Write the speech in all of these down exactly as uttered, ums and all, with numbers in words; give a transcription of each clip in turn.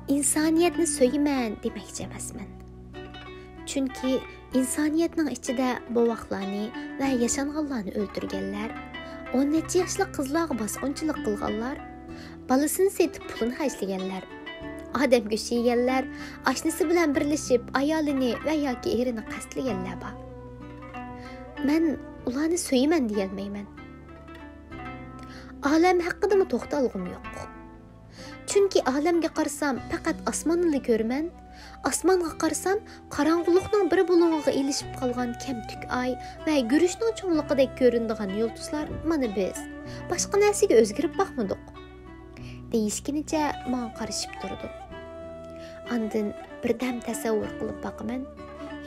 ئىنسانىيەتنى سۆيىمەن دېمەكچى ئەمەسمەن. چۈنكى ئىنسانىيەتنىڭ ئىچىدە بوۋاقلارنى ۋە ياشانغانلارنى ئۆلتۈرگەنلەر، ئون نەچچە ياشلىق قىزلارغا باسقۇنچىلىق قىلغانلار، بالىسىنى سېتىپ پۇلىنى خەجلىگەنلەر، ئادەم گۆشى يېگەنلەر، ئاشنىسى بىلەن بىرلىشىپ ئايالىنى ۋە ياكى ئېرىنى قەستلىگەنلەر بار. مەن ئۇلارنى سۆيىمەن دېيەلمەيمەن. ئالەم ھەققىدىمۇ توختالغۇم يوق. چۈنكى ئالەمگە قارىسام، پەقەت ئاسماننىلا كۆرىمەن. ئاسمانغا قارىسام، قاراڭغۇلۇقنىڭ بىر بۇلۇڭىغا ئېلىشىپ قالغان كەمتۈك ئاي ۋە گۈرۈچنىڭ چوڭلۇقىدەك كۆرۈنىدىغان يۇلتۇزلار مانا بىز. باشقا نەرسىگە ئۆزگىرىپ باقمىدۇق. دېيىشكىنىچە ماڭا قارىشىپ تۇرىدۇ. ئاندىن بىردەم تەسەۋۋۇر قىلىپ باقىمەن،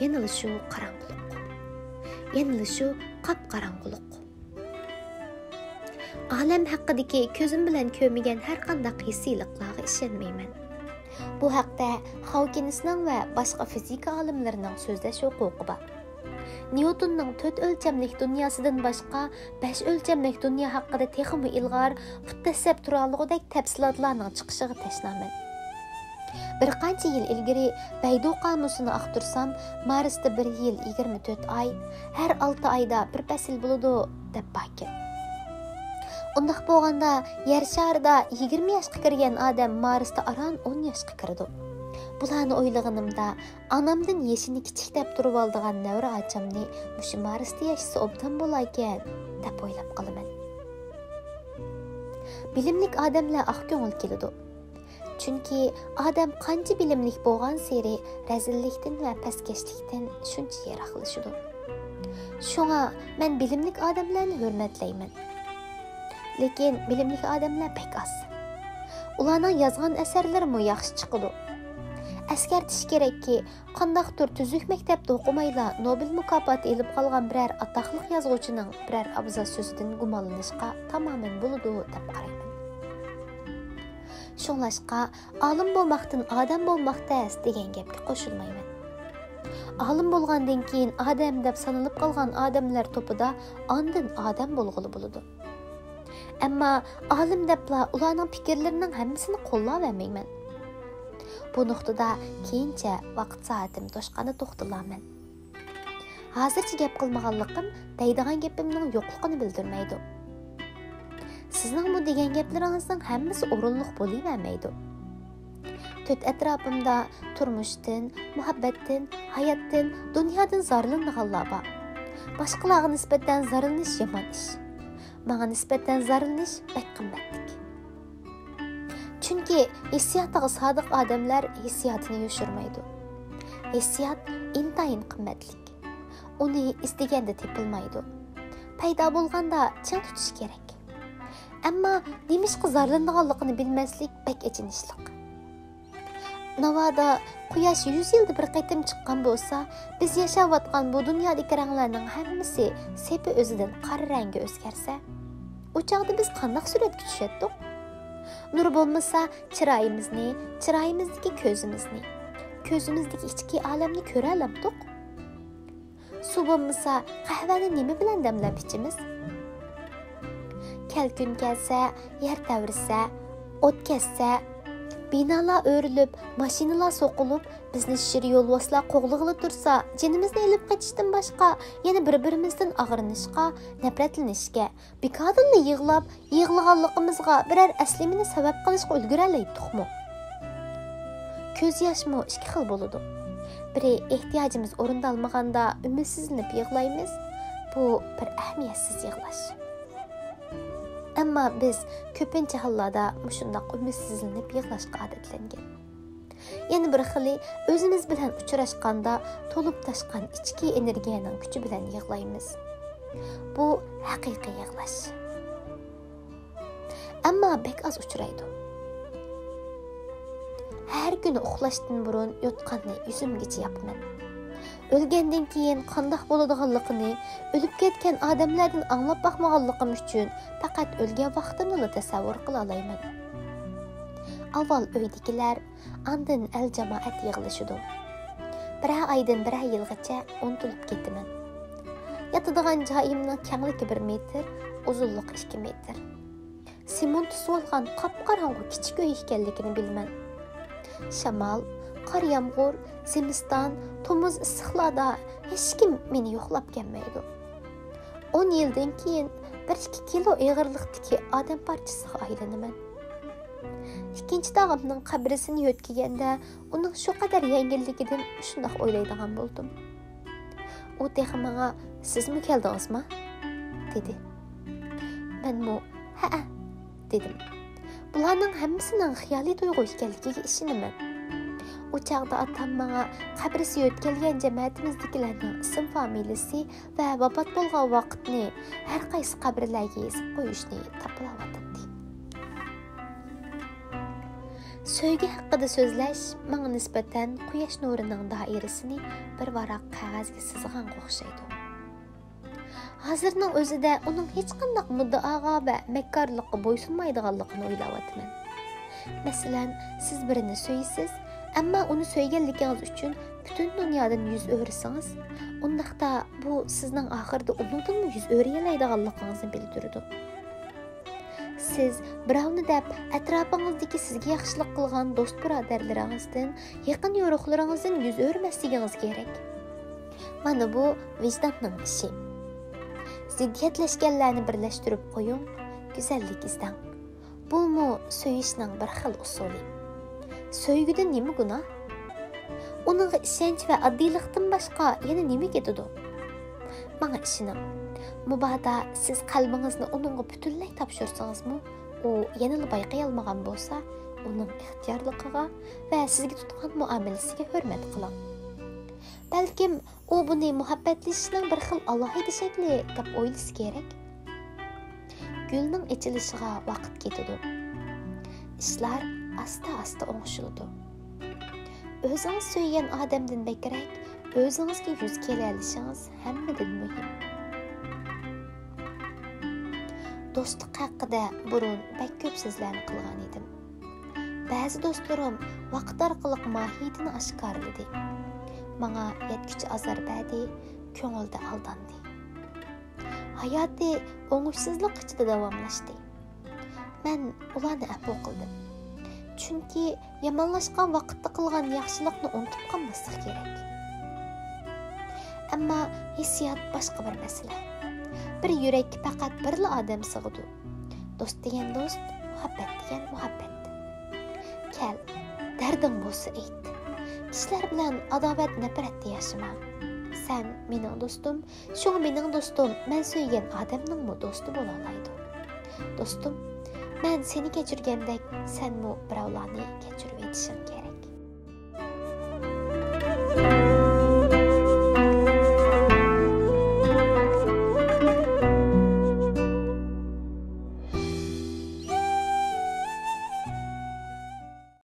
يەنىلا شۇ قاراڭغۇلۇق. يەنىلا شۇ قاپقاراڭغۇلۇق. ئالەم ھەققىدىكى كۆزۈم بىلەن كۆرمىگەن ھەرقانداق ھېسسىيلىقلارغا ئىشەنمەيمەن. بۇ ھەقتە خاۋكىنسنىڭ ۋە باشقا فىزىكا ئالىملىرىنىڭ سۆزلەش ھوقۇقى بار. نيۇتوننىڭ تۆت ئۆلچەملىك دۇنياسىدىن باشقا، بەش ئۆلچەملىك دۇنيا ھەققىدە تېخىمۇ ئىلغار، پۇت دەسسەپ تۇرالىغۇدەك تەپسىلاتلارنىڭ چىقىشىغا تەشنامەن. بىر قانچە يىل ئىلگىرى بەيدۇ قامۇسىنى ئاختۇرسام، مارستا بىر يىل يىگىرمە تۆت ئاي، ھەر ئالتە ئايدا بىر پەسىل بولىدۇ، دەپ باركەن. ئۇنداق بولغاندا، يەر شارىدا يىگىرمە ياشقا كىرگەن ئادەم مارستا ئاران ئون ياشقا كىرىدۇ. بۇلارنى ئويلىغىنىمدا، ئانامدىن يېشىنى كىچىك دەپ تۇرۇۋالىدىغان نەۋرە ئاچامنى مۇشۇ مارستا ياشىسا ئوبدان بولايكەن، دەپ ئويلاپ قالىمەن. بىلىملىك ئادەملەر ئاق كۆڭۈل كېلىدۇ. چۈنكى ئادەم قانچە بىلىملىك بولغانسېرى رەزىللىكتىن ۋە پەسكەشلىكتىن شۇنچە يىراقلىشىدۇ. شۇڭا مەن بىلىملىك ئادەملەرنى ھۆرمەتلەيمەن. لېكىن بىلىملىك ئادەملەر بەك ئاز. ئۇلارنىڭ يازغان ئەسەرلىرىمۇ ياخشى چىقىدۇ. ئەسكەرتىش كېرەككى، قانداقتۇر تۈزۈك مەكتەپتە ئوقۇمايلا نوبېل مۇكاپاتى ئېلىپ قالغان بىرەر ئاتاقلىق يازغۇچىنىڭ بىرەر ئابزاس سۆزىدىن گۇمانلىنىشقا تامامەن بولىدۇ دەپ قارايمەن. شۇڭلاشقا، ئالىم بولماقتىن ئادەم بولماق تەس دېگەن گەپكە قوشۇلمايمەن. ئالىم بولغاندىن كېيىن ئادەم دەپ سانىلىپ قالغان ئادەملەر توپىدا ئاندىن ئادەم بولغىلى بولىدۇ. ئەمما ئالىم دەپلا ئۇلارنىڭ پىكىرلىرىنىڭ ھەممىسىنى قوللاۋەرمەيمەن. بۇ نۇقتىدا كېيىنچە ۋاقىت سائىتىم توشقاندا توختىلارمەن. ھازىرچە گەپ قىلمىغانلىقىم دەيدىغان گېپىمنىڭ يوقلۇقىنى بىلدۈرمەيدۇ. سىزنىڭ بۇ دېگەن گەپلىرىڭىزنىڭ ھەممىسى ئورۇنلۇق بولۇۋەرمەيدۇ. تۆت ئەتراپىمدا تۇرمۇشتىن، مۇھەببەتتىن، ھاياتتىن، دۇنيادىن زارلىنىدىغانلار بار. باشقىلارغا نىسبەتەن زارلىنىش يامان ئىش. ماڭا نىسبەتەن زارلىنىش بەك قىممەتلىك. چۈنكى ھېسسىياتىغا سادىق ئادەملەر ھېسسىياتىنى يوشۇرمايدۇ. ھېسسىيات ئىنتايىن قىممەتلىك. ئۇنى ئىزدىگەندە تېپىلمايدۇ. پەيدا بولغاندا چىڭ تۇتۇش كېرەك. ئەمما نېمىشقا زارلىنىدىغانلىقىنى بىلمەسلىك بەك ئېچىنىشلىق. ناۋادا قۇياش يۈز يىلدا بىر قېتىم چىققان بولسا، بىز ياشاۋاتقان بۇ دۇنيادىكى رەڭلەرنىڭ ھەممىسى سېپى ئۆزىدىن قارا رەڭگە ئۆزگەرسە، ئۇ چاغدا بىز قانداق سۈرەتكە چۈشەتتۇق؟ نۇر بولمىسا، چىرايىمىزنى، چىرايىمىزدىكى كۆزىمىزنى، كۆزىمىزدىكى ئىچكى ئالەمنى كۆرەلەمدۇق؟ سۇ بولمىسا، قەھۋەنى نېمە بىلەن دەملەپ ئىچىمىز؟ كەلكۈن كەلسە، يەر تەۋرىسە، ئوت كەتسە، بىنالار ئۆرۈلۈپ، ماشىنىلار سوقۇلۇپ، بىزنى شىر يولۋاسلار قوغلىغىلى تۇرسا، جېنىمىزنى ئېلىپ قېچىشتىن باشقا، يەنە بىر-بىرىمىزدىن ئاغرىنىشقا، نەپرەتلىنىشكە، بىكاردىنلا يىغلاپ، يىغلىغانلىقىمىزغا بىرەر ئەسلىمىنى سەۋەب قىلىشقا ئۈلگۈرەلەيتتۇقمۇ؟ كۆز ياشمۇ ئىككى خىل بولىدۇ. بىرى، ئېھتىياجىمىز ئورۇندالمىغاندا ئۈمىدسىزلىنىپ يىغلايمىز. بۇ بىر ئەھمىيەتسىز يىغلاش. ئەمما بىز كۆپىنچە ھاللاردا مۇشۇنداق ئۈمىدسىزلىنىپ يىغلاشقا ئادەتلەنگەن. يەنە بىر خىلى، ئۆزىمىز بىلەن ئۇچراشقاندا تولۇپ تاشقان ئىچكى ئېنېرگىيەنىڭ كۈچى بىلەن يىغلايمىز. بۇ ھەقىقىي يىغلاش. ئەمما بەك ئاز ئۇچرايدۇ. ھەر كۈنى ئۇخلاشتىن بۇرۇن يوتقاننى يۈزۈمگىچە ياپىمەن. ئۆلگەندىن كېيىن قانداق بولىدىغانلىقىنى ئۆلۈپ كەتكەن ئادەملەردىن ئاڭلاپ باقمىغانلىقىم ئۈچۈن پەقەت ئۆلگەن ۋاقتىمنىلا تەسەۋۋۇر قىلالايمەن. ئاۋۋال ئۆيدىكىلەر، ئاندىن ئەل-جامائەت يىغىلىشىدۇ. بىرەر ئايدىن بىرەر يىلغىچە ئۇنتۇلۇپ كېتىمەن. ياتىدىغان جايىمنىڭ كەڭلىكى بىر مېتىر، ئۇزۇنلۇقى ئىككى مېتىر. سېمونت سۇۋالغان قاپقاراڭغۇ كىچىك ئۆي ئىكەنلىكىنى بىلىمەن. شامال، قار يامغۇر، زىمىستان، تومۇز ئىسسىقلاردا ھېچكىم مېنى يوقلاپ كەلمەيدۇ. ئون يىلدىن كېيىن بىر ئىككى كىلو ئېغىرلىقتىكى ئادەم پارچىسىغا ئايلىنىمەن. ئىككىنچى تاغامنىڭ قەبرىسىنى يۆتكىگەندە ئۇنىڭ شۇ قەدەر يەڭگىللىكىدىن شۇنداق ئويلايدىغان بولدۇم. ئۇ تېخى ماڭا، «سىزمۇ كەلدىڭىزما؟» دېدى. مەنمۇ، «ھەئە» دېدىم. بۇلارنىڭ ھەممىسىنىڭ خىيالىي تۇيغۇ ئىكەنلىكىگە ئىشىنىمەن. ئۇ چاغدا ئاتام ماڭا قەبرىسى يۆتكەلگەن جەمەتىمىزدىكىلەرنىڭ ئىسىم فامىلىسى ۋە ۋاپات بولغان ۋاقىتنى ھەر قايسى قەبرىلەرگە يېزىپ قويۇشنى تاپىلاۋاتاتتى. سۆيگۈ ھەققىدە سۆزلەش ماڭا نىسبەتەن قۇياش نۇرىنىڭ دائىرىسىنى بىر ۋاراق قەغەزگە سىزغانغا ئوخشايدۇ. ھازىرنىڭ ئۆزىدە ئۇنىڭ ھېچقانداق مۇددىئاغا ۋە مەككارلىققا بويسۇنمايدىغانلىقىنى ئويلاۋاتىمەن. مەسىلەن، سىز بىرىنى سۆيىسىز، ئەمما ئۇنى سۆيگەنلىكىڭىز ئۈچۈن پۈتۈن دۇنيادىن يۈز ئۆرۈسىڭىز، ئۇنداقتا بۇ سىزنىڭ ئاخىرىدا ئۇنىڭدىنمۇ يۈز ئۆرۈيەلەيدىغانلىقىڭىزنى بىلدۈرىدۇ. سىز بىراۋنى دەپ ئەتراپىڭىزدىكى سىزگە ياخشىلىق قىلغان دوست بۇرادەرلىرىڭىزدىن، يېقىن يورۇقلىرىڭىزدىن يۈز ئۆرۈمەسلىكىڭىز كېرەك. مانا بۇ ۋىجداننىڭ ئىشى. زىددىيەتلەشكەنلەرنى بىرلەشتۈرۈپ قويۇڭ، گۈزەللىك ئىزدەڭ. بۇمۇ سۆيۈشنىڭ بىر خىل ئۇسۇلى. سۆيگۈدە نېمە گۇناھ؟ ئۇنىڭغا ئىشەنچ ۋە ئاددىيلىقتىن باشقا يەنە نېمە كېتىدۇ؟ ماڭا ئىشىنىڭ. مۇبادا سىز قەلبىڭىزنى ئۇنىڭغا پۈتۈنلەي تاپشۇرسىڭىزمۇ، ئۇ يەنىلا بايقىيالمىغان بولسا، ئۇنىڭ ئىختىيارلىقىغا ۋە سىزگە تۇتقان مۇئامىلىسىگە ھۆرمەت قىلىڭ. بەلكىم ئۇ بۇنى مۇھەببەتلىشىشنىڭ بىر خىل ئالاھىدە شەكلى دەپ ئويلىشى كېرەك. گۈلنىڭ ئېچىلىشىغا ۋاقىت كېتىدۇ. ئىشلار ئاستا-ئاستا ئوڭشىلىدۇ. ئۆزىڭىز سۆيگەن ئادەمدىن بەكرەك ئۆزىڭىزگە يۈز كېلەلىشىڭىز ھەممىدىن مۇھىم. دوستلۇق ھەققىدە بۇرۇن بەك كۆپ سۆزلەرنى قىلغان ئىدىم. بەزى دوستلىرىم ۋاقىت ئارقىلىق ماھىيىتىنى ئاشكارىلىدى. ماڭا يەتكۈچە ئازار بەردى، كۆڭۈلدە ئالداندى. ھاياتى ئوڭۇشسىزلىق ئىچىدە داۋاملاشتى. مەن ئۇلارنى ئەپۇ قىلدىم. چۈنكى يامانلاشقان ۋاقىتتا قىلغان ياخشىلىقنى ئۇنتۇپ قالماسلىق كېرەك. ئەمما ھېسسىيات باشقا بىر مەسىلە. بىر يۈرەككە پەقەت بىرلا ئادەم سىغىدۇ. دوست دېگەن دوست، مۇھەببەت دېگەن مۇھەببەت. كەل، دەردىڭ بولسا ئېيت. كىشىلەر بىلەن ئاداۋەت، نەپرەتتە ياشىما. سەن مېنىڭ دوستۇم، شۇڭا مېنىڭ دوستۇم مەن سۆيگەن ئادەمنىڭمۇ دوستى بولالايدۇ. دوستۇم، مەن سېنى كەچۈرگەندەك سەنمۇ بىراۋلارنى كەچۈرۈۋېتىشىڭ كېرەك.